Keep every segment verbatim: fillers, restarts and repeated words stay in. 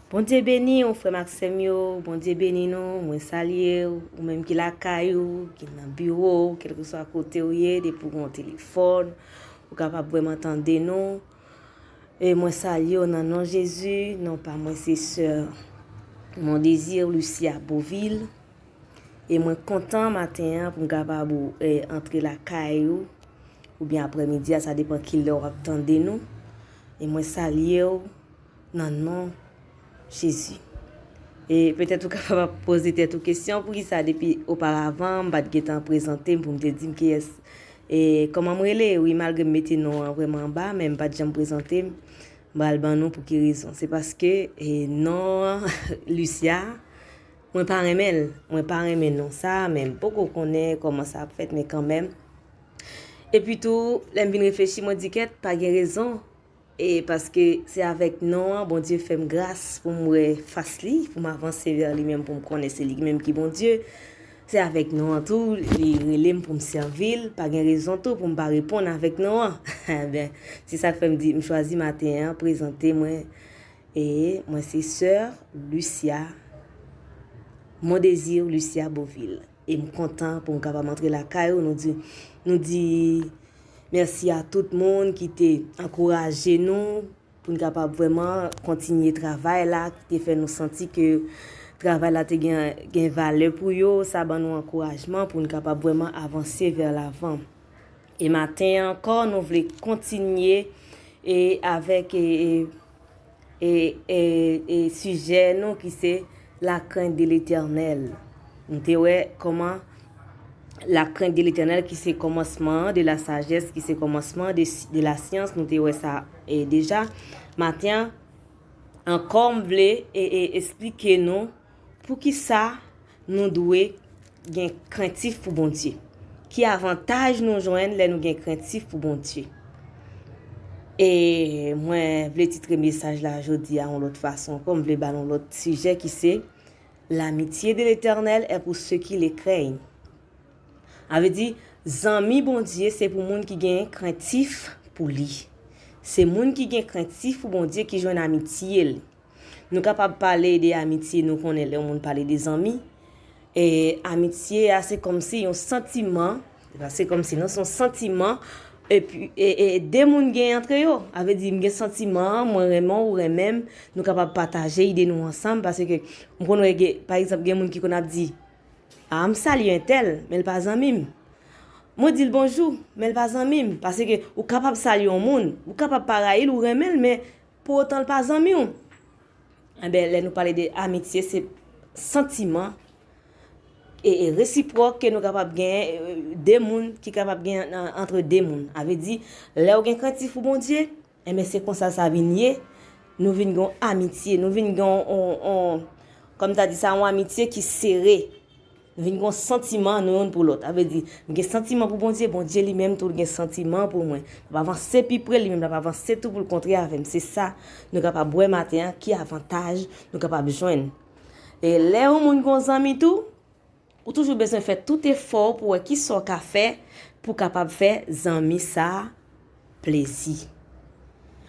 Bondye beni w, frè m ak sè m yo. Bondye beni nou. Mwen salye w, ou menm ki lakay ou, ki nan biwo w, kèlkeswa kote w ye, depi w gen yon telefòn, ou kapab vrèman tande nou. E mwen salye w nan non Jezi. Non pa mwen se sè Mon Désir Lucia Beauville. E mwen kontan maten an pou m kapab, e, antre lakay ou, oubyen aprèmidi a, sa depann kilè w ap tande nou. E mwen salye w nan non Jezi. E petèt ou kapab ap poze tèt ou kesyon, poukisa depi oparavan m pa t gentan prezante m pou m te di m kiyès, e kòman m rele? Wi, malgre m mete non an vrèman anba, men m pa t janm prezante m. M pral ban nou pou ki rezon. Se paske, e, non an, Lucia, mwen pa renmen l. Mwen pa renmen non sa, men m poko konnen kòman sa ap fèt, men kanmenm. Epi tou, lè m vin reflechi, mwen di, kèt, pa gen rezon. E paske se avèk non an, Bondye fè m gras pou m wè fas li, pou m avanse vè li menm, pou m konnen se li menm ki Bondye. Se avèk non an tou, li rele m pou m sèvi l, pa gen rezon tou pou m pa reponn avèk non an. Ebyen, se sa k fè m di, m chwazi maten an, prezante mwen. E mwen se sè Lucia, Mon Désir Lucia Beauville. E m kontan pou m kapab antre lakay ou. Nou di, nou di mèsi a tout moun ki te ankouraje nou pou n kapab vrèman kontinye travay la, ki te fè nou santi ke travay la te gen, gen valè pou yo. Sa ban nou ankourajman pou n kapab vrèman avanse vè lavan. E maten an ankò, nou vle kontinye e avèk e, e, e, e, e sijè nou ki se la crainte de l'Éternel. Nou te wè kòman la crainte de l'Éternel ki se kòmansman de la sajès, ki se kòmansman de, de la syans, nou te wè sa e, deja. Maten an ankò, m vle e, e, eksplike nou poukisa nou dwe gen krentif pou Bondye. Ki avantaj nou jwenn lè nou gen krentif pou Bondye? E mwen vle titre mesaj la jodi a yon lòt fason ankò, m vle ba nou yon lòt sijè ki se: L'amitié de l'Éternel est pour ceux qui le craignent. Sa vle di, zanmi Bondye se pou moun ki gen krentif pou li. Se moun ki gen krentif pou Bondye ki jwenn amitye l. Nou kapab pale de amitye, nou konnen lè yon moun pale de zanmi. E amitye a, se kòmsi yon santiman, se pa se kòmsi non, se yon santiman, epi, e, e, de moun gen antre yo. Sa vle di, m gen santiman, mwen renmen w, ou renmen m, nou kapab pataje ide nou ansanm, paske m konn wè gen, pa egzanp, gen moun ki konn ap di, a, m salye entèl, men l pa zanmi m. Mwen di l bonjou, men l pa zanmi m. Paske ou kapab salye yon moun, ou kapab pa rayi l, ou renmen l, men pou otan l pa zanmi w. Enben, lè nou pale de amitye, se santiman e, e resipwòk ke nou kapab gen, e, de moun, ki kapab gen an, antre de moun. Sa vle di, lè w gen krentif pou Bondye, enben, se konsa sa vin ye. Nou vin gen yon amitye, nou vin gen yon, yon, yon, kòm ta di sa, yon amitye ki sere. Nou vin gen yon santiman nou youn pou lòt. Sa vle di, m gen santiman pou Bondye, Bondye li menm tou l gen santiman pou mwen. L ap avanse pi pre, li menm l ap avanse tou pou l kontre avè m. Se sa nou kapab wè maten an, ki avantaj nou kapab jwenn. E lè yon moun gen yon zanmi tou, ou toujou bezwen fè tout efò w pou wè kisa w ka fè pou w kapab fè zanmi sa a plezi.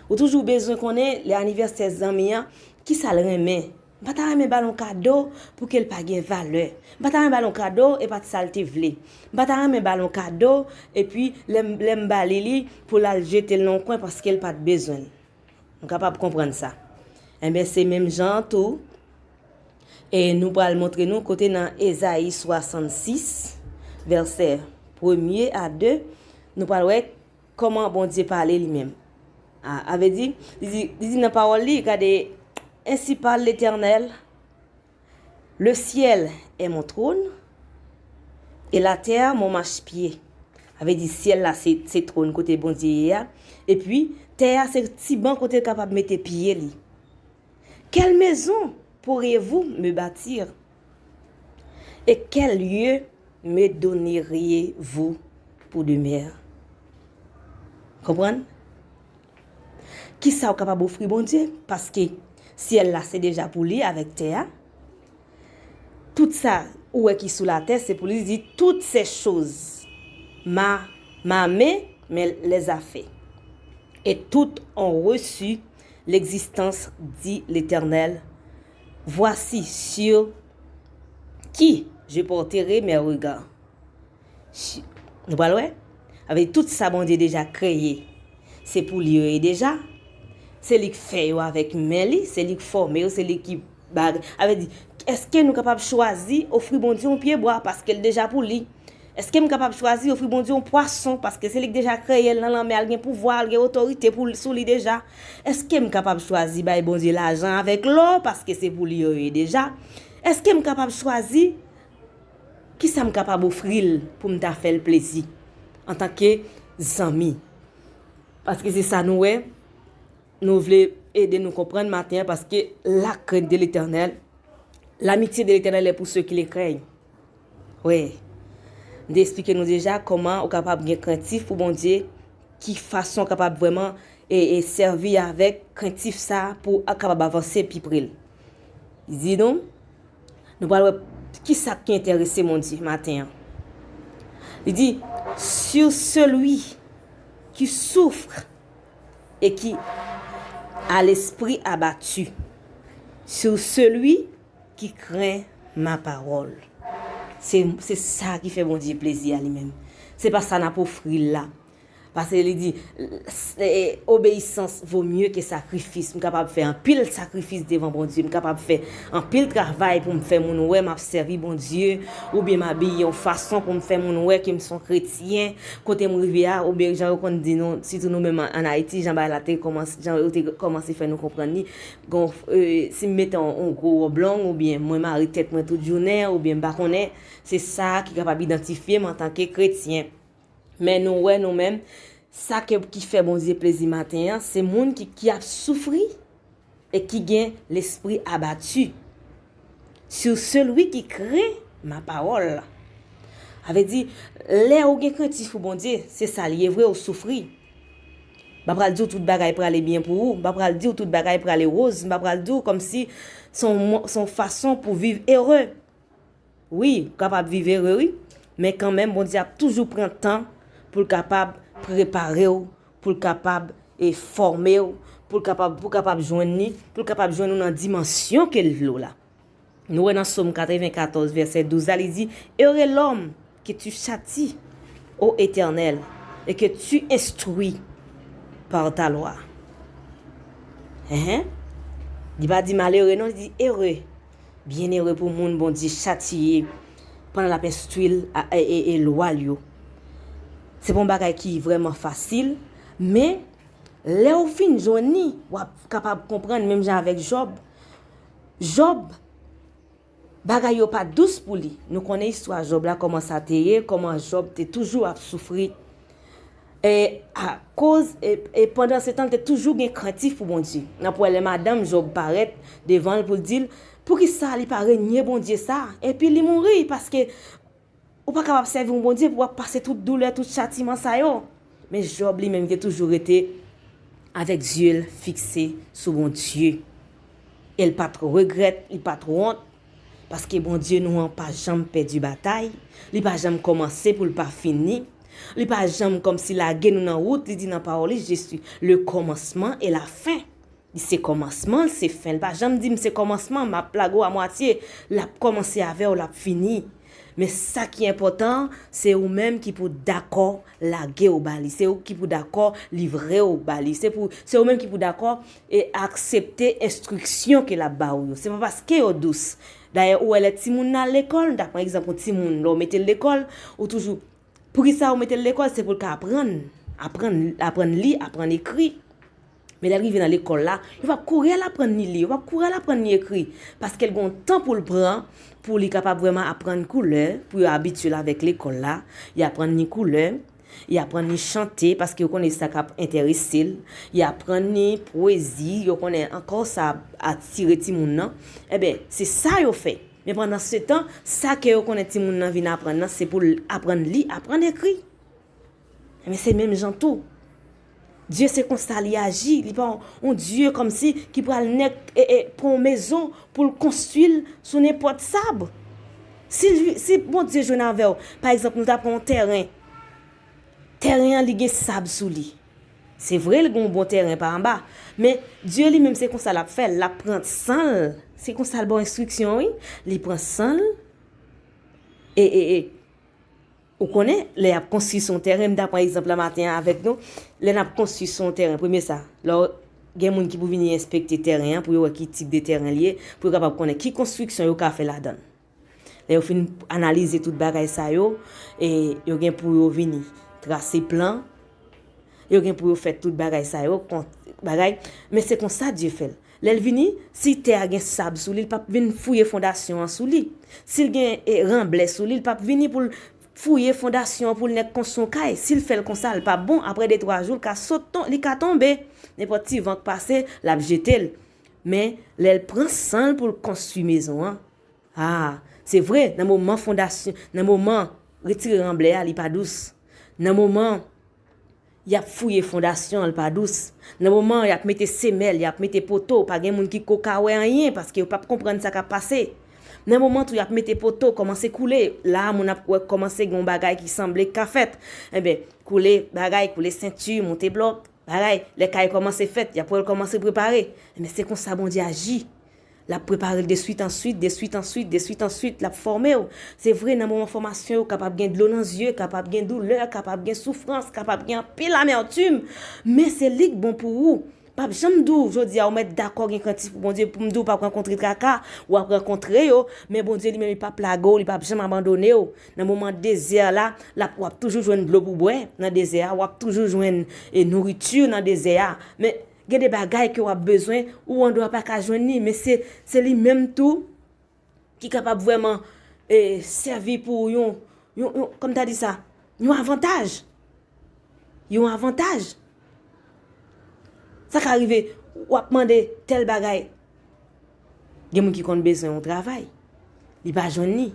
Ou toujou bezwen konnen lè anivèsè zanmi an, kisa l renmen. M pa ta renmen ba l yon kado pou ke l pa gen valè. M pa ta renmen ba l yon kado e pa t sa l te vle. M pa ta renmen ba l yon kado epi lè m, lè m ba li li pou l al jete l nan yon kwen paske l pa t bezwen l. Nou kapab konprann sa. Enben, se menm jan an tou. E nou pral montre nou kote nan Ezayi swasannsis, vèsè premye a de, nou pral wè kòman Bondye pale li menm. A, sa vle di, li di, li di nan pawòl li, gade, ainsi parle l'Éternel, le ciel est mon trône, et la terre mon marchepied. Sa vle di, syèl la se, se twòn kote Bondye ye a, epi tè a se ti ban kote l kapab mete pye li. Quelle maison pourriez-vous me bâtir? Et quel lieu me donneriez-vous pour demeure? Konprann? Kisa w kapab ofri Bondye? Paske syèl la se deja pou li avèk tè a. Tout sa ou wè ki sou latè, se pou li di, toutes ces choses, ma, ma main me les a fait. Et toutes ont reçu l'existence, dit l'Éternel Voici sur qui je porterai mes regards. Si- Nou pral wè? Avèk tout sa Bondye deja kreye, se pou li yo ye deja. Se li k fè yo avèk men li, se li k fòme yo, se li ki bag. Avè di, èske nou kapab chwazi ofri Bondye yon pye bwa paske l deja pou li? Èske m kapab chwazi ofri Bondye yon pwason paske se li k deja kreye l nan lanmè a, l gen pouvwa, l gen otorite pou, sou li deja? Èske m kapab chwazi bay Bondye lajan avèk lò paske se pou li yo ye deja? Èske m kapab chwazi kisa m kapab ofri l pou m ta fè l plezi antanke zanmi? Paske se sa nou wè, nou vle ede nou konprann maten an, paske la crainte de l'Éternel, l'amitié de l'Éternel est pour ceux qui le craignent. Wi. M te eksplike nou deja kòman ou kapab gen krentif pou Bondye, ki fason w kapab vrèman e, e sèvi avèk krentif sa a pou w kapab avanse pi pre l. Li di nou, nou pral wè kisa ki enterese Bondye maten an. Li di, sur celui qui souffre et qui a l'esprit abattu, sur celui qui craint ma parole. Se, se sa ki fè Bondye plezi a li menm. Se pa sa n ap ofri l la. Paske li di, e, obeyisans vo mye ke sakrifis. M kapab fè anpil sakrifis devan Bondye. M kapab fè anpil travay pou m fè moun wè m ap sèvi Bondye. Oubyen m abiye yon fason pou m fè moun wè ke m se yon kretyen. Kote m rive a, oubyen jan yo konn di nou, sitou nou menm an, an Ayiti, jan bagay la te kòmanse, jan yo te kòmanse fè nou konprann li. Gon, e, si m mete yon, yon gwo wòb long, oubyen mwen mare tèt mwen tout jounen, oubyen m pa konnen, se sa ki kapab idantifye m antanke kretyen. Men nou wè nou menm, sa ke, ki fè Bondye plezi maten an, se moun ki, ki ap soufri e ki gen lespri abati. Sur celui qui craint ma parole. Sa vle di, lè ou gen krentif pou Bondye, se sa l ye vre, ou soufri. M pa pral di w tout bagay prale byen pou ou, m pa pral di w tout bagay prale woz, m pa pral di w kòmsi se yon mo-, se yon fason pou viv ere. Wi, ou kapab viv ere, wi, men kanmenm, Bondye ap toujou pran tan pou l kapab prepare w, pou l kapab, e, fòme w, pou l kapab, pou w kapab jwenn li, pou l kapab jwenn ou nan dimansyon ke l vle w la. Nou wè nan Sòm katrevenkatòz, vèsè douz la, li di, Heureux l'homme que tu châties, ô Éternel, et que tu instruis par ta loi. Enhen. Li pa di malere, non, li di ere. Byenere pou moun Bondye chatiye pandan l ap enstwi l a, e, e, e lwa l yo. Se pa yon bagay ki vrèman fasil, men lè w fin jwenn li, w ap kapab konprann menm jan avèk Jòb. Jòb, bagay yo pa t dous pou li. Nou konnen istwa Jòb la, kòman sa te ye, kòman Jòb te toujou ap soufri. E akoz, e, e pandan se tan, l te toujou gen krentif pou Bondye. N ap wè lè madanm Jòb parèt devan l pou l di l, poukisa li pa renye Bondye sa? Epi li mouri, paske ou pa kapab sèvi yon Bondye pou w ap pase tout doulè, tout chatiman sa yo. Men Jòb li menm, li te toujou rete avèk zye l fikse sou Bondye. E l pa t regrèt, li pa t wont, paske Bondye nou an pa janm pèdi batay, li pa janm kòmanse pou l pa fini, li pa janm kòmsi lage nou nan wout, li di nan pawòl li, je suis le commencement et la fin. Li se kòmansman, l se fen. L pa janm di m se kòmansman, m ap lage w a mwatye. L ap kòmanse avè w, l ap fini. Men sa ki enpòtan, se ou menm ki pou dakò lage w ba li. Se ou ki pou dakò livre w ba li. Se pou, se ou menm ki pou dakò e aksepte enstriksyon ke l ap ba w yo. Se pa paske yo dous. Dayè, ou wè lè timoun nan al lekòl, m ta pran egzanp yon timoun, lè w mete l lekòl, ou toujou, poukisa ou mete l lekòl? Se pou l ka aprann, aprann, aprann li, aprann ekri. Men lè l rive nan lekòl la, yo p ap kouri al aprann li li, yo p ap kouri al aprann li ekri, paske l gen yon tan pou l pran, pou li kapab vrèman aprann koulè, pou yo abitye l avèk lekòl la, y aprann li koulè, y aprann li chante, paske yo konnen sa k ap enterese l, y aprann li pwezi, yo konnen ankò sa ap atire timoun nan. Enben, se sa yo fè. Men pandan se tan, sa ke yo konnen timoun nan vin aprann nan, se pou l aprann li, aprann ekri. Ebyen, se menm jan tou. Dye se konsa li aji. Li pa yon, yon Dye kòmsi ki pral nèk e, e pran yon mezon pou l konstwi l sou nenpòt sab. Si, si Bondye jwenn avè w, pa egzanp, nou ta pran yon tèren. Tèren an, li gen sab sou li. Se vre, l gen yon bon tèren pa anba. Men, Dye li menm, se konsa l ap fè l. L ap pran san l. Se konsa l ba w enstriksyon, wi. Li pran san l. E, e, e. Ou konnen, lè y ap konstwi sou yon tèren, m ta pran egzanp la maten an avèk nou. Lè n ap konstwi sou yon tèren, premye sa, lè w gen moun ki pou vini enspekte tèren an, pou yo wè ki tip de tèren li ye, pou yo kapab konnen ki konstriksyon yo ka fè ladan l. Lè yo fin analize tout bagay sa yo, e yo gen pou yo vini trase plan, yo gen pou yo fè tout bagay sa yo, kont, bagay, men se konsa Dye fè l. Lè l vini, si tè a gen sab sou li, l p ap vin fouye fondasyon an sou li. Si l gen, e, ranblè sou li, l p ap vini pou l fouye fondasyon an pou l nèk konstwi yon kay. Si l fè l konsa, l p ap bon. Apre de, twa jou, l ka sot ton-, li ka tonbe. Nenpòt ti van k pase, l ap jete l. Men, lè l pran san l pou l konstwi mezon an, a, se vre, nan moman fondasyon, nan moman retire ranblè a, li pa dous. Nan moman y ap fouye fondasyon an, l pa dous. Nan moman y ap mete semèl, y ap mete poto, pa gen moun ki ko ka wè anyen, paske yo p ap konprann sa k ap pase. Nan moman tou y ap mete poto, kòmanse koule, la a moun ap wè kòmanse gen yon bagay ki sanble k ka fèt. Enben, koule bagay, koule senti, monte blòk, bagay, lè kay kòmanse fèt, y ap wè l kòmanse prepare. Enben, se konsa Bondye aji. L ap prepare l de swit an swit, de swit an swit, de swit an swit, l ap fòme w. Se vre, nan moman fòmasyon yo, kapab gen dlo nan zye, kapab gen doulè, kapab gen soufrans, kapab gen anpil amètim. Men se li k bon pou ou. P ap janm di w, jodi a, ou mèt dakò gen krentif pou Bondye, pou m di w p ap rankontre traka, w ap rankontre yo, men Bondye li menm, li p ap lage w, li p ap janm abandone w. Nan moman dezè la, l ap, w ap toujou jwenn dlo pou bwè nan dezè a, w ap toujou jwenn, e, nouriti nan dezè a. Men gen de bagay ke w ap bezwen, ou andwa pa ka jwenn li, men se, se li menm tou ki kapab vrèman, e, sèvi pou yon, yon, yon, kòm ta di sa, yon avantaj. Yon avantaj. Sa ka rive, w ap mande tèl bagay. Gen moun ki konn bezwen yon travay, li pa jwenn li.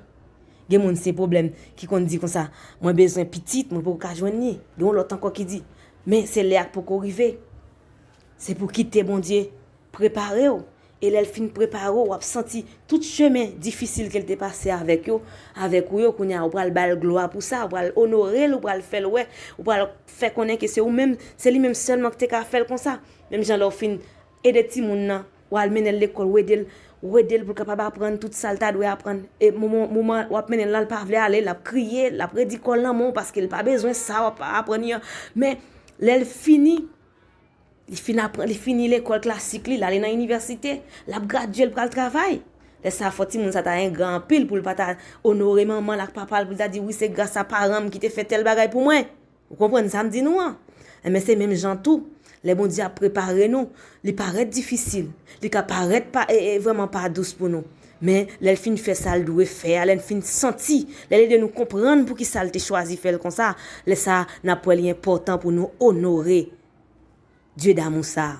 Gen moun se pwoblèm ki konn di konsa, mwen bezwen pitit, mwen poko ka jwenn li. Gen yon lòt ankò ki di, men se lè a k poko rive. Se pou kite Bondye prepare w. E lè l fin prepare w, w ap santi tout chemen difisil ke l te pase avèk yo, avèk ou yo, kounye a, ou pral ba l glwa pou sa, ou pral onore l, ou pral fè l wè, ou pral fè konnen ke se ou menm, se li menm sèlman ki te ka fè l konsa. Menm jan lè w fin ede timoun nan, w al mennen l lekòl, w ede l, w ede l pou l kapab aprann tout sa l ta dwe aprann. E moman, moman w ap mennen l la, l pa vle ale, l ap kriye, l ap redi kò l nan men w paske l pa bezwen sa w ap aprann li an. Men, lè l fini, li fin aprann, li fini lekòl klasik li, l ale nan inivèsite, l ap gradye, l pral travay. Lè sa a, fò timoun sa ta engra anpil pou l pa ta onore manman l ak papa l, pou l ta di, wi, se gras a paran m ki te fè tèl bagay pou mwen. Ou konprann sa m di nou an? Enben, se menm jan tou. Lè Bondye ap prepare nou, li parèt difisil, li ka parèt pa, e, e, vrèman pa dous pou nou. Men, lè l fin fè sa l dwe fè a, lè l fin santi, lè l ede nou konprann poukisa l te chwazi fè l konsa, lè sa a, n ap wè li enpòtan pou nou onore Dye damou sa a.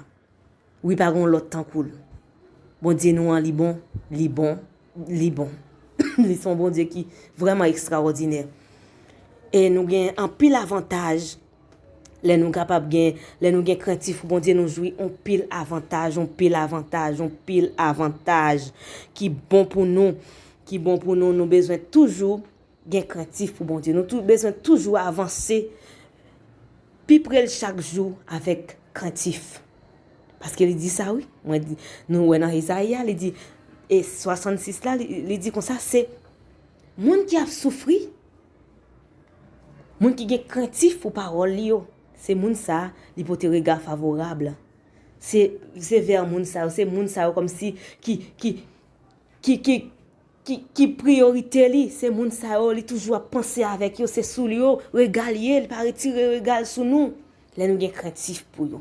Wi, pa gen yon lòt tankou l. Bondye nou an, li bon, li bon, li bon. Li se yon Bondye ki vrèman ekstrawòdinè. E nou gen anpil avantaj lè nou kapab gen, lè nou gen krentif pou Bondye, nou jwi anpil avantaj, anpil avantaj, anpil avantaj ki bon pou nou, ki bon pou nou. Nou bezwen toujou gen krentif pou Bondye. Nou tou, bezwen toujou avanse pi pre l chak jou avèk krentif. Paske li di sa, wi. Mwen di, nou wè nan Ezayi a, li di, e swasannsis la, li, li di konsa, se moun ki ap soufri, moun ki gen krentif pou pawòl li yo, se moun sa a, li pote rega favorab. Se, se vè moun sa yo, se moun sa yo kòmsi ki, ki, ki, ki, ki, ki priyorite li, se moun sa yo, li toujou ap panse avèk yo, se sou li yo, rega l ye, li pa retire rega l sou nou. Lè nou gen krentif pou yo.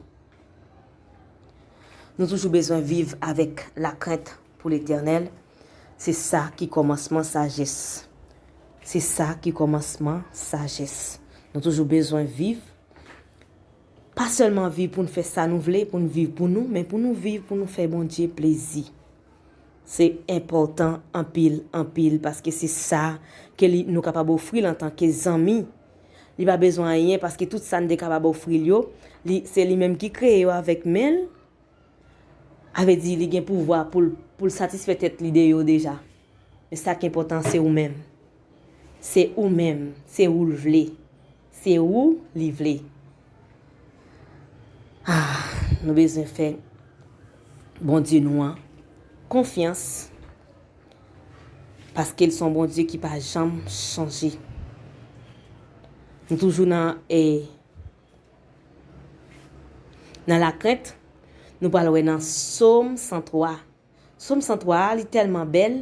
Nou toujou bezwen viv avèk lakrent pou Letènèl. Se sa ki kòmansman sajès. Se sa ki kòmansman sajès. Nou toujou bezwen viv, pa sèlman viv pou n fè sa nou vle, pou n viv pou nou, men pou nou viv pou nou fè Bondye plezi. Se enpòtan anpil, anpil, paske se sa ke li, nou kapab ofri l antanke zanmi. Li pa bezwen anyen, paske tout sa n te kapab ofri l yo, li, se li menm ki kreye yo avèk men l. A vle di, li gen pouvwa pou l, pou l satisfè tèt li de yo deja. Men sa k enpòtan, se ou menm. Se ou menm, se ou l vle. Se ou li vle. Ah, nou bezwen fè Bondye nou an konfyans, paske l se yon Bondye ki pa janm chanje. Nou toujou nan, e, nan lakrent, nou pral wè nan Sòm san twa. Sòm san twa a, li tèlman bèl.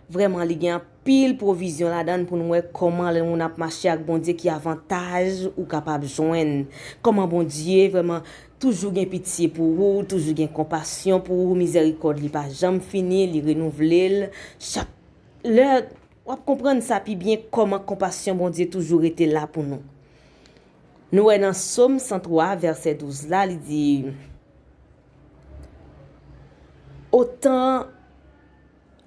Vrèman, li gen anpil pwovizyon ladan l pou nou wè kòman lè moun ap mache ak Bondye ki avantaj ou kapab jwenn. Kòman Bondye vrèman toujou gen pitye pou ou, toujou gen konpasyon pou ou, mizèrikòd li pa janm fini, li renouvle l chak lè. W ap konprann sa pi byen, kòman konpasyon Bondye toujou rete la pou nou. Nou wè nan Sòm san twa, vèsè douz la, li di, Autant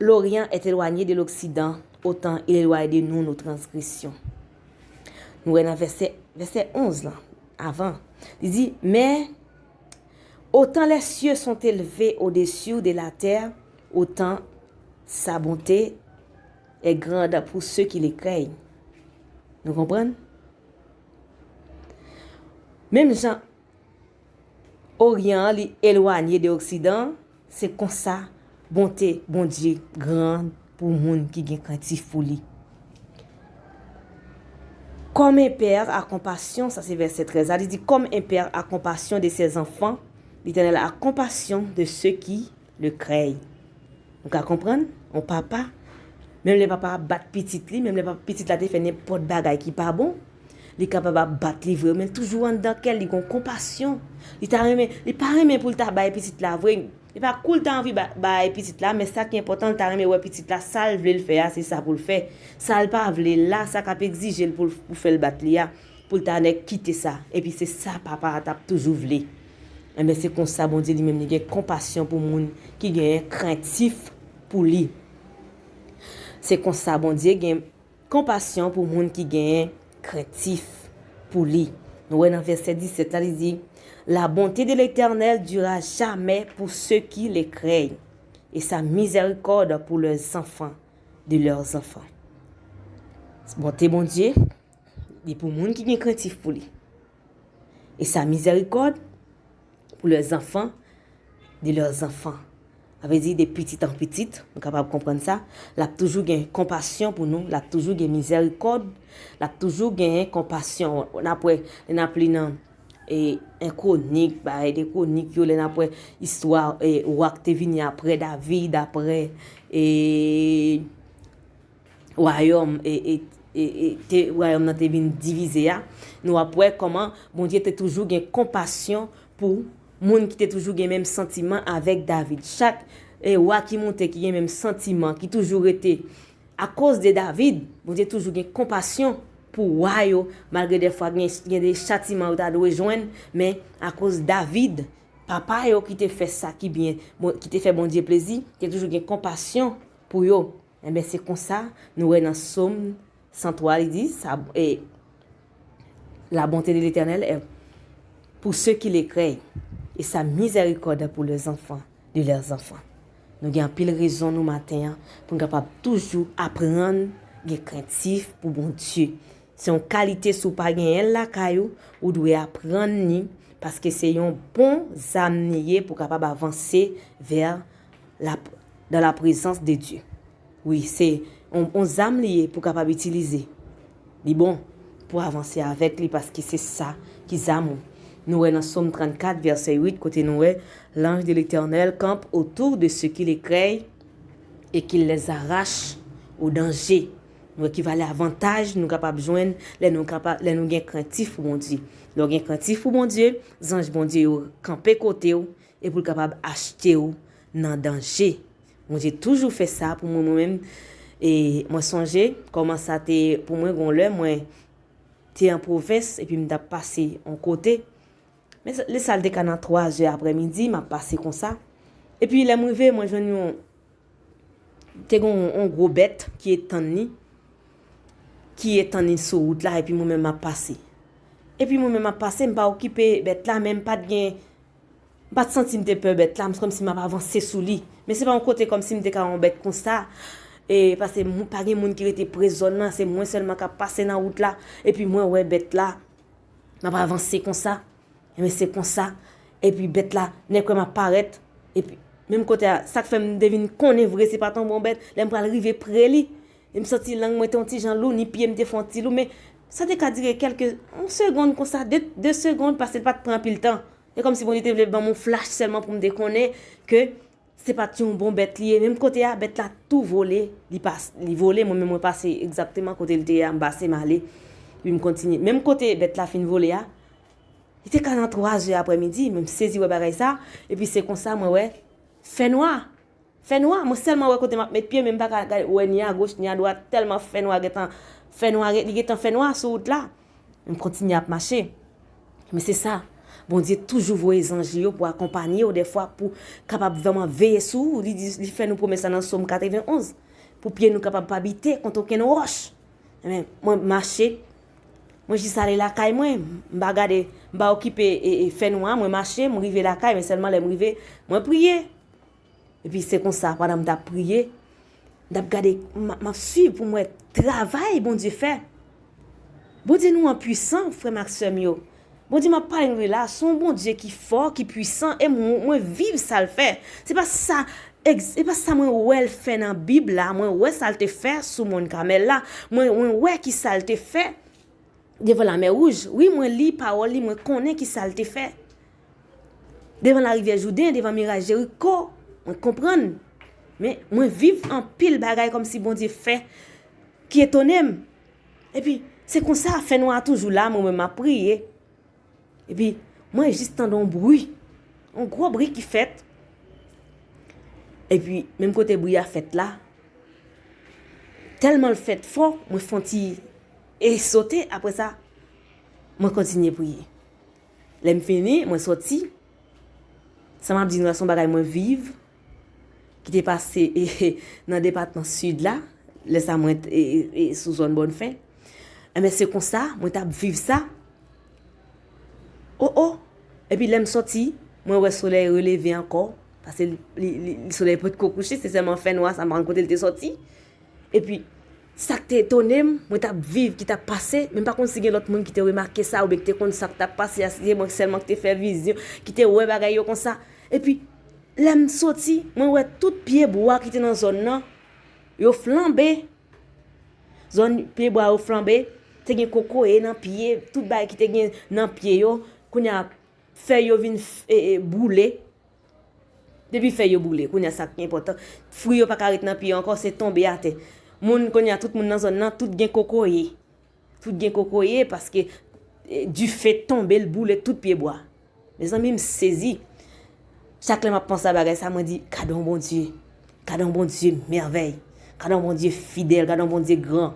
l'Orient est éloigné de l'Occident, autant il éloigne de nous nos transgressions. Nou wè nan vèsè, vèsè onz lan, avan. Li di, Mais autant les cieux sont élevés au-dessus de la terre, autant sa bonté est grande pour ceux qui les craignent. Nou konprann? Menm jan Oryan an, li elwanye de Oksidan, se konsa bonte Bondye gran pou moun ki gen krentif pou li. Comme un père a compassion, sa se vèsè trèz la, li di, Comme un père a compassion de ses enfants, Letènèl a compassion de ceux qui le craignent. Nou ka konprann? Yon papa, menm lè papa a bat pitit li, menm lè papa, pitit la te fè nenpòt bagay ki pa bon, li kapab ap bat li vre, men toujou anndan kè l, li gon konpasyon. Li ta renmen, li pa renmen pou l ta bay pitit la vre. E pa kou l ta anvi ba-, bay pitit la, men sa ki enpòtan, l ta renmen wè pitit la, sa l vle l fè a, se sa pou l fè. Sa l pa vle la, sa k ap egzije l pou l, pou fè l bat li a, pou l ta nèk kite sa. Epi se sa papa a t ap toujou vle. Enben, se konsa Bondye li menm li gen konpasyon pou moun ki genyen krentif pou li. Se konsa Bondye gen konpasyon pou moun ki genyen krentif pou li. Nou wè nan vèsè disèt la, li di, La bonté de l'Éternel dure à jamais pour ceux qui le craignent, et sa miséricorde pour leurs enfants de leurs enfants. Bonte Bondye, li pou moun ki gen krentif pou li. E sa mizèrikòd pour leurs enfants de leurs enfants. Sa vle di de pitit an pitit, nou kapab konprann sa. L ap toujou gen konpasyon pou nou, l ap toujou gen mizèrikòd, l ap toujou gen konpasyon. N ap wè, n ap li nan, e, en Kwonik, bagay de Kwonik yo, lè n ap wè istwa, e, wa k te vini apre David, apre, e, wayòm, e, e, e, e, te, wayòm nan te vin divize a, nou ap wè kòman Bondye te toujou gen konpasyon pou moun ki te toujou gen menm santiman avèk David. Chak, e, wa ki monte, ki gen menm santiman, ki toujou rete akoz de David, Bondye toujou gen konpasyon pou wa yo, malgre dèfwa gen, gen de chatiman yo ta dwe jwenn, men akoz David, papa yo ki te fè sa ki byen, bon, ki te fè Bondye plezi, te toujou gen konpasyon pou yo. Enben, se konsa, nou wè nan Sòm san twa, li di, sa, e, La bonté de l'Éternel est pour ceux qui le craignent, et sa miséricorde pour les enfants de leurs enfants. Nou gen anpil rezon nou maten an pou n kapab toujou aprann gen krentif pou Bondye. Se yon kalite si w pa genyen l lakay ou, ou dwe aprann li, paske se yon bon zam li ye pou w kapab avanse vè la, dans la présence de Dieu. Wi, se yon, yon zam li ye pou w kapab itilize. Li bon pou avanse avèk li paske se sa ki zam ou. Nou wè nan Sòm trannkat, vèsè uit, kote nou wè, L'ange de l'Éternel campe autour de ceux qui le craignent et qu'il les arrache au danger. Nou wè ki valè avantaj nou kapab jwenn lè nou kapab, lè nou gen krentif pou Bondye. Lè w gen krentif pou Bondye, zanj Bondye yo kanpe kote w e pou l kapab achte w nan danje. Bondye toujou fè sa pou mwen, mwen menm. E mwen sonje kòman sa te, pou mwen, gon lè mwen te an pwovens epi m t ap pase yon kote. Men sa, lè sa l te ka nan twa zè aprèmidi, m ap pase konsa. Epi lè m rive, mwen jwenn yon, te gen yon, yon gwo bèt ki etann li, ki etann li sou wout la, epi mwen menm m ap pase. Epi mwen menm m ap pase, m pa okipe bèt la, men m pa t gen, m pa t santi m te pè bèt la, m kòmsi m ap avanse sou li. Men se pa yon kote kòmsi m te ka wè yon bèt konsa, e, paske mou-, pa gen moun ki rete pre zòn nan, se mwen sèlman k ap pase nan wout la, epi mwen wè bèt la, m ap avanse konsa. Enben, se konsa, Epi bèt la, nèg kwè m ap parèt. Epi, menm kote a, sa k fè m te vin konnen vre se pa t yon bon bèt, lè m pral rive pre li, e m santi lang mwen te yon ti jan lou, ni pye m te fè yon ti lou, men sa te ka dire kèlke, yon segonn konsa, de, de segonn, paske l pa t pran anpil tan. E kòmsi Bondye te vle ban m yon flach sèlman pou m te konnen ke se pa t yon bon bèt li ye. Menm kote a, bèt la tou vole, li pas, li vole, mwen menm mwen pase egzakteman kote l te ye a, m pase m ale. Epi m kontinye. Menm kote bèt la fin vole a, li te ka nan twa zè aprèmidi, men m sezi wè bagay sa, epi se konsa mwen wè fènwa. Fènwa, mwen sèlman wè kote m ap met pye, men m pa ka gade, wè ni agoch, ni adwat, tèlman fènwa gentan, fènwa, li gentan fènwa sou wout la. M kontinye ap mache. Men se sa, Bondye toujou voye zanj li yo pou akonpanye w dèfwa, pou kapab vrèman veye sou ou. Li di, li fè nou pwomès la nan Sòm katrevenn onz, pou pye nou kapab pa bite kont okenn wòch. Ebyen, mwen mache, mwen jis ale lakay mwen, m pa gade, m pa okipe e, e fènwa, mwen mache, m rive lakay, men sèlman lè m rive, mwen priye. Epi se konsa, pandan m t ap priye, m t ap gade, m, m ap swiv pou m wè travay Bondye fè. Bondye nou an pwisan, frè m ak sè m yo. Bondye m ap pale nou de la, se yon Bondye ki fò, ki pwisan, e mwen, mwen viv sa l fè. Se pa sa, egz-, se pa sa mwen wè l fè nan Bib la, mwen wè sa l te fè sou mòn Kamèl la, mwen, mwen wè ki sa l te fè devan Lamè Wouj. Wi, mwen li pawòl li, mwen konnen ki sa l te fè. Devan larivyè Jouden, devan miray Jeriko, mwen konprann. Men, mwen viv anpil bagay kòmsi Bondye fè ki etone m. Epi, se konsa, fènwa a toujou la, mwen menm m ap priye. Epi, mwen jis tande yon bri. Yon gwo bri ki fèt. Epi, menm kote bri a fèt la, tèlman l fèt fò, mwen fè yon ti e sote. Apre sa, mwen kontinye priye. Lè m fini, mwen sòti. Sa m ap di nou la, se yon bagay mwen viv, ki te pase e, e, nan depatman Sid la, lè sa mwen t-, e, e, e, sou zòn Bòn Fen. Enben, se konsa, mwen t ap viv sa. O, o! Epi lè m sòti, mwen wè solèy releve ankò, paske li, li, li, solèy potko kouche, se sèlman fènwa sa, m pa konn kote l te sòti. Epi, sa k te etone m, mwen t ap viv, ki t ap pase, men m pa konn si gen lòt moun ki te remake sa, oubyen ki te konn sa k t ap pase a, si se mwen sèlman ki te fè vizyon, ki te wè bagay yo konsa. Epi, lè m soti, mwen wè tout pye bwa ki te nan zòn nan, yo flanbe. Zòn pye bwa yo flanbe, te gen kokoye nan pye, tout bagay ki te gen nan pye yo, kounye a, fèy yo vin f-, e, e, boule. Depi fèy yo boule, kounye a sa k enpòtan. Fwi yo pa ka ret nan pye ankò, se tonbe atè. Moun, kounye a, tout moun nan zòn nan, tout gen kokoye. Tout gen kokoye paske, e, dife tonbe, l boule tout pye bwa. Mezanmi, m sezi. Chak lè m ap panse a bagay sa, mwen di, gade yon Bondye. Gade yon Bondye mèvèy. Gade yon Bondye fidèl, gade yon Bondye gran.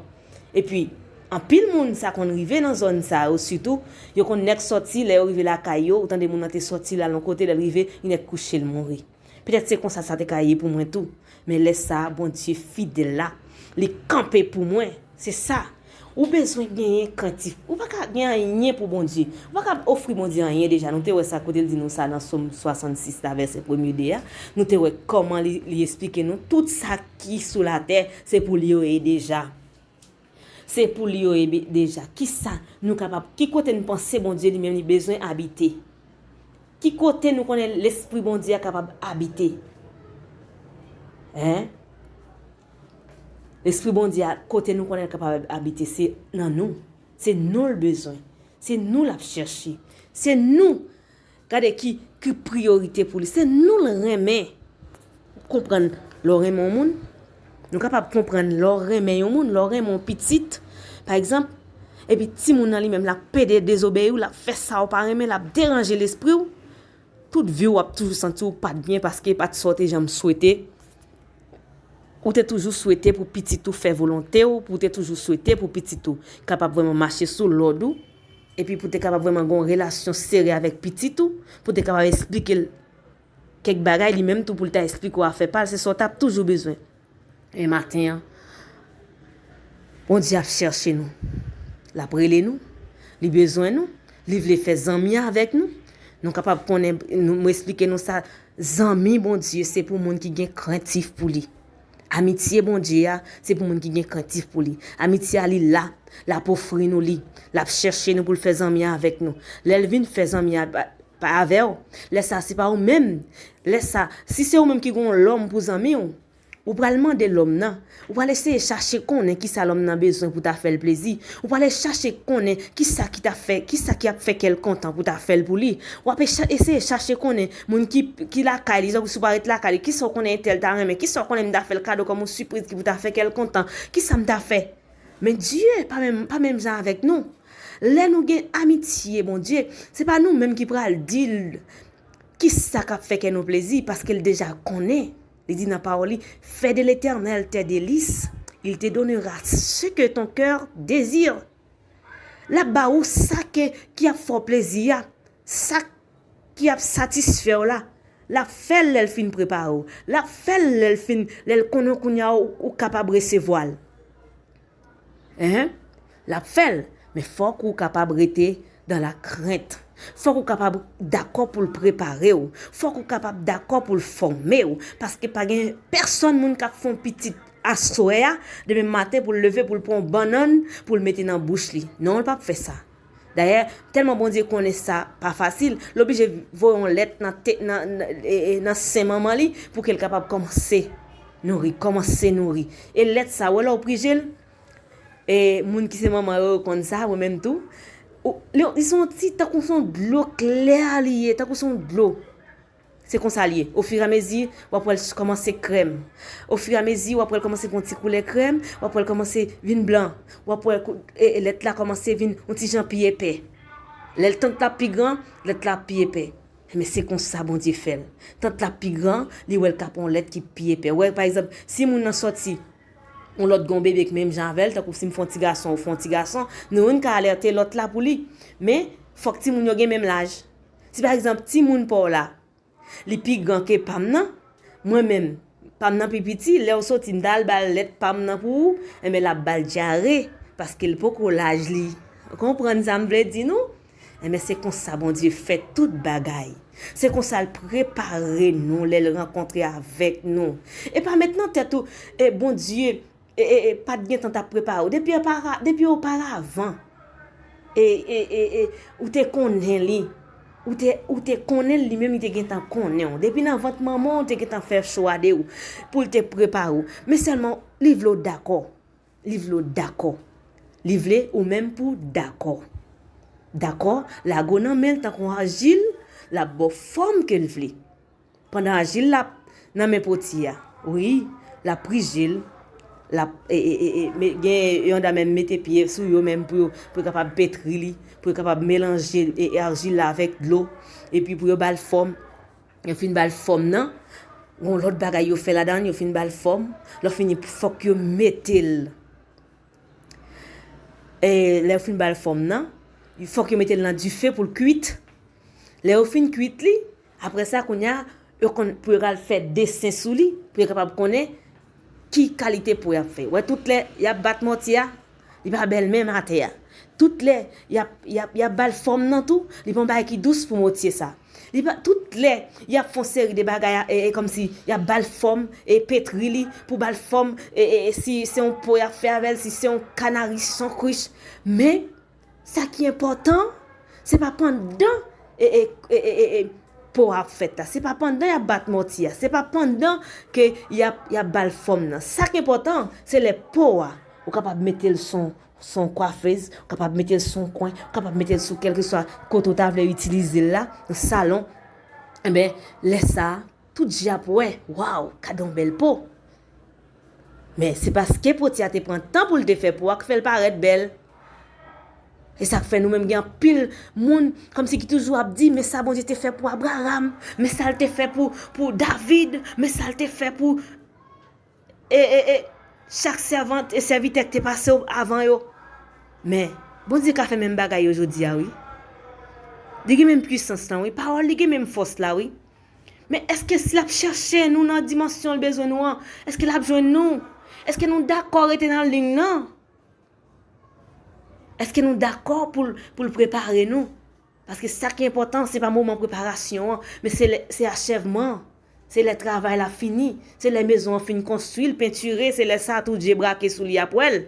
Epi, anpil moun sa konn rive nan zòn sa yo sitou, yo konn nèk sòti, lè yo rive lakay yo, ou tande moun nan te sòti l al yon kote, lè l rive, li nèk kouche, l mouri. Petèt se konsa sa te ka ye pou mwen tou. Men lè sa a, Bondye fidèl la, li kanpe pou mwen. Se sa. Ou bezwen genyen krentif. Ou pa ka gen anyen pou Bondye. Ou pa ka ofri Bondye anyen deja. Nou te wè sa kote l di nou sa nan Sòm swasannsis la, vèsè premye de a. Nou te wè kòman li, li esplike nou tout sa ki sou latè, se pou li yo ye deja. Se pou li yo ye be-, deja. Kisa nou kapab, ki kote n panse Bondye li menm li bezwen abite? Ki kote nou konnen Lespri Bondye a kapab abite? Hein? Lespri Bondye a, kote nou konnen l kapab abite, se nan nou. Se nou l bezwen. Se nou l ap chèche. Se nou. Gade ki, ki priyorite pou li. Se nou l renmen. Konprann lè w renmen yon moun. Nou kapab konprann lè w renmen yon moun, lè w renmen yon pitit, pa egzanp, epi timoun nan li menm l ap pede dezobeyi w, l ap fè sa w pa renmen, l ap deranje lespri w. Tout vi w w ap toujou santi w pa t byen paske e pa t sa w te janm swete. Ou te toujou swete pou pitit ou fè volonte w, pou w te toujou swete pou pitit ou kapab vrèman mache sou lòd ou, epi pou w te kapab vrèman gen yon relasyon sere avèk pitit ou, pou w te kapab esplike l kèk bagay, li menm tou pou l ta esplike w afè pa l, se sa w t ap toujou bezwen. Men maten an, Bondye ap chèche nou. L ap rele nou. Li bezwen nou. Li vle fè zanmi avèk nou. Nou kapab konnen, nou, mwen esplike nou sa, zanmi Bondye, se pou moun ki gen krentif pou li. Amitye Bondye a, se pou moun ki gen krentif pou li. Amitye a, li la, l ap ofri nou li. L ap chèche nou pou l fè zanmi avèk nou. Lè l vin fè zanmi a, pa avè w. Lè sa, se pa ou menm. Lè sa, si se ou menm ki gen yon lòm pou zanmi w, ou pral mande lòm nan, ou pral eseye chache konnen kisa lòm nan bezwen pou ta fè l plezi. Ou pral chache konnen kisa ki ta fè, kisa ki ap fè kè l kontan pou ta fè l pou li. W ap eseye chache konnen moun ki, ki lakay li, jan si w pa ret lakay li, kisa w konnen entèl ta renmen, kisa w konnen m ta fè l kado kòm yon sipriz ki pou ta fè kè l kontan, kisa m ta fè. Men Dye pa menm, pa menm jan avèk nou. Lè nou gen amitye Bondye, se pa nou menm ki pral di l kisa k ap fè kè nou plezi, paske l deja konnen. Li di nan pawòl li, fais de l'Éternel tes délices, il te donnera ce que ton cœur désire. L ap ba ou sa ke, ki ap fè w plezi a, sa ki ap satisfè w la. L ap fè l lè l fin prepare w. L ap fè l lè l fin, lè l konnen kounye a ou, ou kapab resevwa l. Enhen. L ap fè l, men fòk ou kapab rete dans la crainte. Fòk ou kapab dakò pou l prepare w. Fòk ou kapab dakò pou l fòme w. Paske pa gen pèsonn moun k ap fè yon pitit aswè a, demen maten pou l leve, pou l pran yon bannann, pou l mete nan bouch li. Non, l p ap fè sa. Dayè, tèlman Bondye konnen sa pa fasil, l oblije voye yon lèt nan, te, nan, nan, e, e, nan sen manman li pou ke l kapab kòmanse nouri, kòmanse nouri. E lèt sa, wè lè w prije l, e moun ki se manman yo, yo konn sa, mwen menm tou. Ou, li, li se yon ti, tankou se yon dlo klè li ye, tankou se yon dlo. Se konsa l ye. Ofiramezi, w ap wè l kòmanse krèm. Ofiramezi, w ap wè l kòmanse pran ti koulè krèm, w ap wè l kòmanse vin blan. W ap wè kou- e, e lèt la kòmanse vin yon ti jan pi epè. Lè l tant la pi gran, lèt la pi epè. Men se konsa Bondye fè l. Tant la pi gran, li wè l ka pran yon lèt ki pi epè. Wè, pa egzanp, si moun nan sòti, yon lòt gen yon bebe k menm jan avè l, tankou si m fè yon ti gason, ou fè yon ti gason, nou youn ka alète lòt la pou li. Men, fòk timoun yo gen menm laj. Si pa egzanp, timoun pa w la, li pi gran ke pa m nan, mwen menm, pa m nan pi piti, lè w soti, m ta al ba l lèt pa m nan pou ou, enben l ap ba l dyare, paske l poko laj li. Ou konprann sa m vle di nou? Enben se konsa Bondye fè tout bagay. Se konsa l prepare nou lè l rankontre avèk nou. E pa met nan tèt ou, e Bondye, e, e, e, pa t gentan t ap prepare w. Depi opara, depi oparavan, e, e, e, e, ou te konnen li. Ou te, ou te konnen l, li menm li te gentan konnen w. Depi nan vant manman w, te gentan fè chwa de ou, pou l te prepare w. Men sèlman, li vle w dakò. Li vle w dakò. Li vle ou menm pou w dakò. Dakò, lage w nan men l tankou ajil, l ap ba w fòm ke l vle. Pandan ajil la nan men poti a, wi, l ap prije l, l ap, e, e, e, e, me- gen yon dam menm mete pye sou yo menm pou yo, pou yo kapab petri li, pou yo kapab melanje, e, e, ajil la avèk dlo, epi pou yo ba l fòm. Yo fin ba l fòm nan, gon lòt bagay yo fè ladan, yo fin ba l fòm, lè fini fòk yo mete l. E lè yo fin ba l fòm nan, fòk yo mete l nan dife pou l kwit. Lè yo fin kwit li, apre sa, kounye a, yo konn pou yo al fè desen sou li, pou yo kapab konnen ki kalite po y ap fè. Wè, tout lè y ap bat mòtye a, li pa bèl menm atè a. Tout lè y ap, y ap, y ap ba l fòm nan tou, li pa yon bagay ki dous pou mòtye sa. Li pa, tout lè y ap fè yon seri de bagay, e, e kòmsi y ap ba l fòm, e petri li, pou ba l fòm, e, e, e si se yon po y ap fè avè l, si se yon kanari, si se yon krich. Men, sa ki enpòtan, se pa pandan, e, e, e, e, e, e, po a ap fèt la. Se pa pandan y ap bat mòtye a. Se pa pandan ke y ap, y ap ba l fòm nan. Sa ki enpòtan, se lè po a, ou kapab mete l sou, sou yon kwafez, ou kapab mete l sou yon kwen, ou kapab mete l sou kèlkeswa kote ou ta vle itilize l la, nan salon. Enben, lè sa a, tout je ap wè, waw, gade yon bèl po. Men se paske poti a te pran tan pou l te fè po a k fè l parèt bèl. E sa k fè nou menm gen anpil moun kòmsi ki toujou ap di, men sa Bondye te fè pou Abraram, men sa l te fè pou, pou David, men sa l te fè pou, e, e, e, chak sèvant e sèvitè k te pase avan yo. Men, Bondye ka fè menm bagay yo jodi a, wi. Li gen menm pwisans lan, wi. Pawòl li gen menm fòs la, wi. Men èske si l ap chèche nou nan dimansyon l bezwen nou an, èske l ap jwenn nou? Èske nou dakò rete nan liy nan? Èske nou dakò pou l, pou l prepare nou? Paske sa ki enpòtan, se pa moman preparasyon an, men se lè, se achèvman an. Se lè travay la fini, se lè mezon an fin konstwi, l pentire, se lè sa tou je brake sou li ap wè l.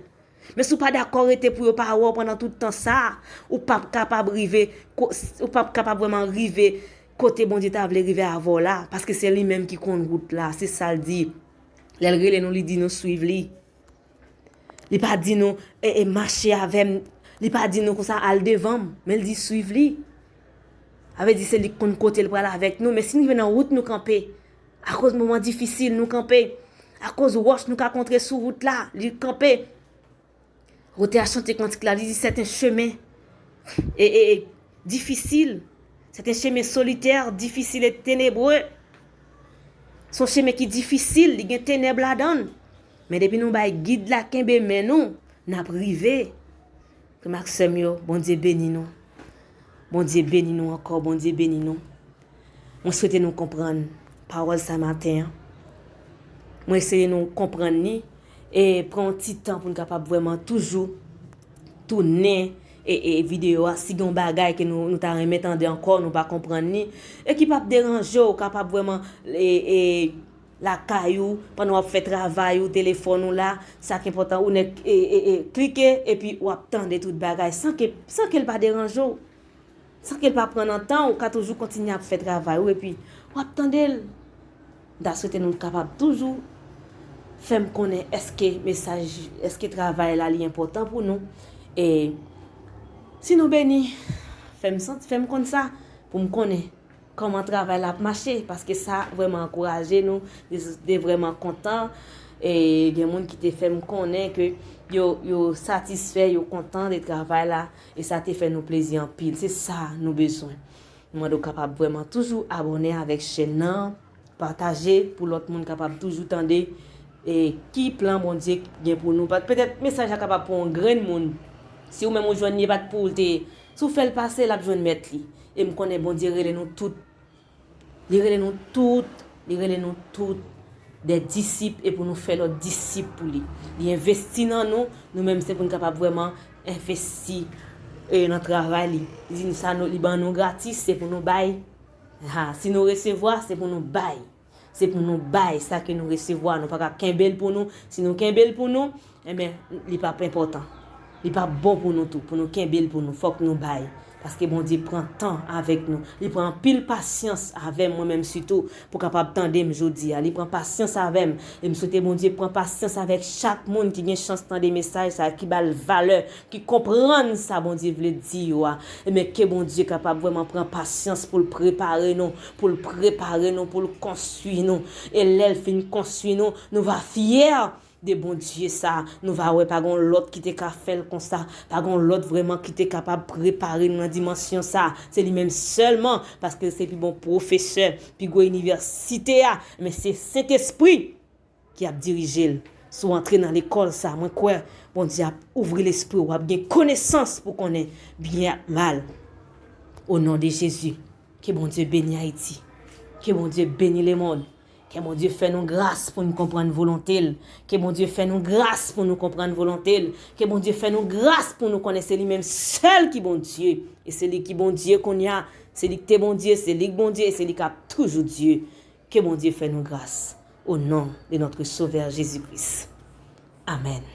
Men si w pa dakò rete pou yo pa wè w pandan tout tan sa, ou p ap kapab rive, ou p ap kapab vrèman rive kote Bondye ta vle rive avè w la, paske se li menm ki konn wout la, se sa l di. Lè l rele nou, li di nou swiv li. Li pa di nou e, e mache avè m, li pa di nou konsa al devan m, men l di swiv li. Sa vle di se li k konn kote l pral avèk nou, men si n rive nan wout nou kanpe, akoz moman difisil nou kanpe, akoz wòch nou ka kontre sou wout la, li kanpe. Kote a chante kantik la, li di c'est un chemin e, e, e difisil. C'est un chemin solitaire, difficile et ténébreux. Se yon chemen ki difisil, li gen tenèb ladan l. Men depi nou bay gid la kenbe men nou, n ap rive. Frè m ak sè m yo, Bondye beni nou. Bondye beni nou ankò, Bondye beni nou. Mwen swete nou konprann pawòl sa maten an. Mwen eseye nou konprann li e pran yon ti tan pou n kapab vrèman toujou tounen e, e videyo a. Si gen yon bagay ke nou, nou ta renmen tande ankò, nou pa konprann li, e ki p ap deranje w, ou kapab vrèman e, e, lakay ou, pandan w ap fè travay ou, telefòn ou la, sa k enpòtan, ou nèk e, e, e, klike, epi w ap tande tout bagay, san ke, san ke l pa deranje w. San ke l pa pran nan tan, ou ka toujou kontinye ap fè travay ou, epi w ap tande l. M ta swete nou kapab toujou fè m konnen èske mesaj, èske travay la li enpòtan pou nou. E si nou beni, fè m santi, fè m konn sa, pou m konnen kòman travay la ap mache, paske sa vrèman ankouraje nou, de, de vrèman kontan. E gen moun ki te fè m konnen ke yo, yo satisfè, yo kontan de travay la, e sa te fè nou plezi anpil. Se sa nou bezwen. Nou mande w kapab vrèman toujou abòne avèk chèn nan, pataje pou lòt moun kapab toujou tande e ki plan Bondye gen pou nou. Pa-, petèt mesaj la kapab pou yon grenn moun. Si ou menm ou jwenn li, e pa t pou ou l te ye. Si w fè l pase, l ap jwenn mèt li. E m konnen Bondye rele nou tout. Li rele nou tout. Li rele nou tout de disip e pou nou fè lòt disip pou li. Li envesti nan nou. Nou menm, se pou n kapab vrèman envesti e nan travay li. Li di nou sa, nou, li ban nou gratis, se pou nou bay. Ha, si nou resevwa, se pou nou bay. Se pou nou bay sa ke nou resevwa. Nou pa ka kenbe l pou nou. Si nou kenbe l pou nou, enben, li p ap enpòtan. Li p ap bon pou nou tou, pou nou kenbe l pou nou. Fòk nou bay. Paske Bondye pran tan avèk nou. Li pran anpil pasyans avè m, mwen menm sitou, pou kapab tande m jodi a. Li pran pasyans avè m. E m swete Bondye pran pasyans avèk chak moun ki gen chans tande mesaj sa, ki ba l valè, ki konprann sa Bondye vle di yo a. Ebyen, ke Bondye kapab vrèman pran pasyans pou l prepare nou, pou l prepare nou, pou l konstwi nou. E lè l fin konstwi nou, nou va fyè de Bondye sa. Nou va wè pa gen lòt ki te ka fè l konsa. Pa gen lòt vrèman ki te kapab prepare nou nan dimansyon sa. Se li menm sèlman, paske se pi bon pwofesè, pi gwo inivèsite a. Men se Sentespri ki ap dirije l. Si w antre nan lekòl sa, mwen kwè Bondye ap ouvri lespri w, w ap gen konesans pou konnen byen ak mal. O non de Jezi, ke Bondye beni Ayiti. Ke Bondye beni lemonn. Ke Bondye fè nou gras pou n konprann volonte l. Ke Bondye fè nou gras pou nou konprann volonte l. Ke Bondye fè nou gras pou nou konnen se li menm sèl ki Bondye. E se li ki Bondye kounye a. Se li ki te Bondye, se li k Bondye, e se li k ap toujou Dye. Ke Bondye fè nou gras. Au nom de notre Sauveur Jésus-Christ. Amen.